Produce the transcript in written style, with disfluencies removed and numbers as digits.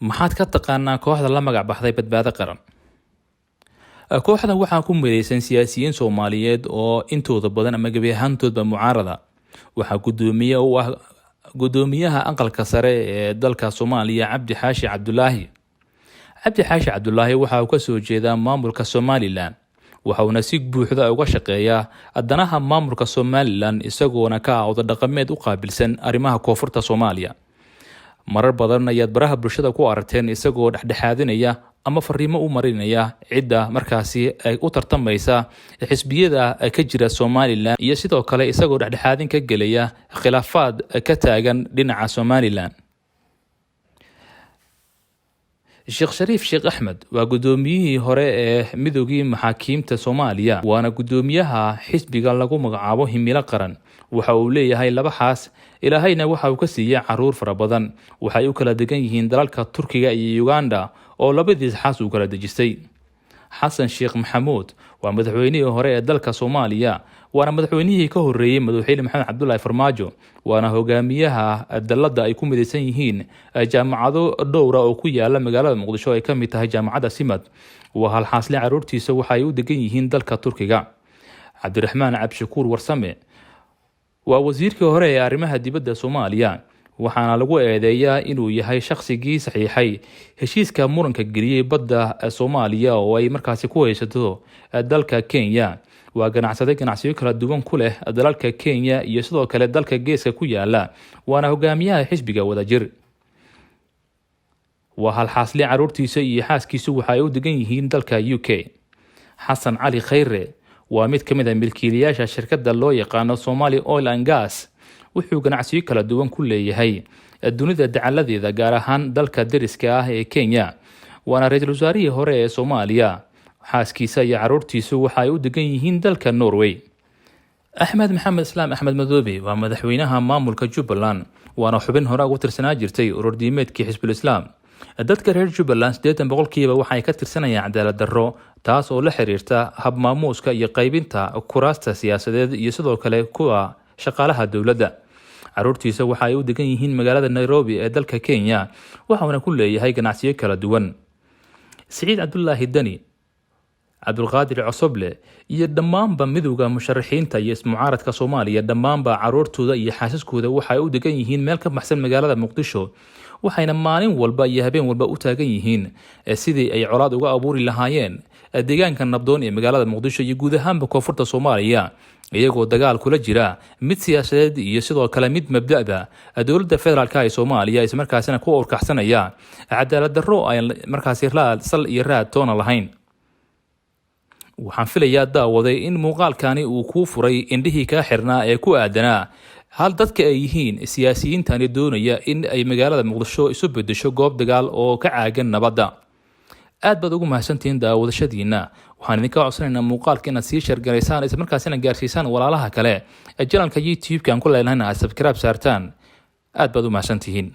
Maxaad ka taqaanaa kooxda la magac baxday Badbaado Qaran? Kooxdan waxaa ku mideysan siyaasiyiin Soomaaliyeed oo intooda badan ama gebi ahaantoodba mucaarada. Waxaa gudoomiye u ah gudoomiyaha aqalka sare ee dalka Soomaaliya, Cabdi Xaashi Cabdulaahi. Cabdi Xaashi Cabdulaahi waxa uu kasoo jeedaa maamulka Somaliland, waxauna si buuxda uga shaqeeyaa danaha maamulka Somaliland, isagoona ka ah oda dhaqameed u qaabilsan arrimaha koonfurta Soomaaliya. Marar badan ayaad baraha bulshada ku aragteen isagoo dhexdhexaadinaya ama fariimo u marinaya cidda markaasi ay u tartamaysa xisbiyada ka jira Somaliland, iyo sidoo kale isagoo dhexdhexaadin ka gelaya khilaafaad ka taagan dhinaca Somaliland. Sheekh Shariif Sheekh Axmed waa gudoomiyihii hore ee Midoogii Maxaakiimta Soomaaliya, waana gudoomiyaha xisbiga lagu magacaabo Himilo Qaran. Waxa uu leeyahay laba xaas, Ilaahayna waxa uu ka siiyey caruur fara badan. Waxay u kala degan yihiin dalalka Turkiga iyo Uganda oo labadiis xaas uu kala dejistay. Xasan Sheekh Maxamuud waa madaxweynihii hore ee dalka Soomaaliya, waana madaxweynihii ka horeeyey madaxweyne Maxamed Cabdulaahi Farmaajo, waana hogaamiyaha dalladda ay ku midaysan yihiin jaamacado dhowra oo ku yaala magaalada Muqdisho, ay ka mid tahay jaamacadda Simad. Waa halxaasle, caruurtiisa waxa ay u degan yihiin dalka Turkiga. Cabdiraxmaan Cabdishakuur Warsame waa wasiirkii hore ee arrimaha dibadda Soomaaliya, waxaana lagu eedeeyaa inuu yahay shaqsigii saxiixay heshiiska muranka geliyey badda Soomaaliya oo ay markaasi ku haysato dalka Kenya. Waa ganacsade ganacsiyo kala duwan ku leh dalalka Kenya iyo sidoo kale dalka Geeska ku yaala, waana hogaamiyaha xisbiga Wadajir. Waa halxaasle, caruurtiisa iyo xaaskiisu waxa ay u degan yihiin dalka UK. Xasan Cali Khayre waa mid ka mid a milkiilayaasha shirkadda loo yaqaano Somali Oil and Gas. Wuxuu ganacsiyo kala duwan ku leeyahay dunida dacaladeeda, gaar ahaan dalka deriska ah ee Kenya, waana ra-iisul wasaarihii hore ee Soomaaliya. Xaaskiisa iyo caruurtiisu waxa ay u degan yihiin dalka Norway. Axmed Maxamed Islaam, Axmed Madoobe, waa madaxweynaha maamulka Jubbaland, waana xubin hore ugu tirsanaa jirtay ururdiimeedkii Xisbul Islaam. Dadka reer Jubbaland 80% waxay ka tirsanayaan cadaalad darro, taas oo la xiriirta habmaamuuska iyo qaybinta kuraasta siyaasadeed iyo sidoo kale kuwa shaqaalaha dowladda. Caruurtiisa waxa ay u degan yihiin magaalada Nairobi ee dalka Kenya, waxauna ku leeyahay ganacsiyo kala duwan. Siciid Cabdulaahi Deni, Cabdulqaadir Cosoble iyo dhammaanba midowda musharaxiinta iyo ismucaaradka Soomaaliya, dhammaanba caruurtooda iyo xaasaskooda waxay u degan yihiin meel ka baxsan magaalada Muqdisho, waxayna maalin walba iyo habeen walba u taagan yihiin sidii ay colaad uga abuuri lahaayeen deegaanka nabdoon ee magaalada Muqdisho iyo guud ahaanba koonfurta Soomaaliya, iyagoo dagaal kula jira mid siyaasadeed iyo sidoo kale mid mabda'da dowladda federaalka ee Soomaaliya, islamarkaasina ku urkaxsanaya cadaalad darro ay markaasi sal iyo raad toona lahayn. Waxaan filayaa, daawaday, in muuqaalkani uu kuu furay indhihii kaa xirnaa ee ku aadanaa hal dadka ay yihiin siyaasiyiintani doonaya in ay magaalada Muqdisho isu bedesho goob dagaal oo ka caagan nabadda. Aad baad ugu mahadsantihiin daawadashadiina. Waxaan idinka codsanaynaa muuqaalka inaad sii share garaysaan, islamarkaasina gaarsiisaan walaalaha kale ee channelka YouTube-ka aan ku leenahayna aad subscribe saartaan. Aad baad u mahadsantihiin.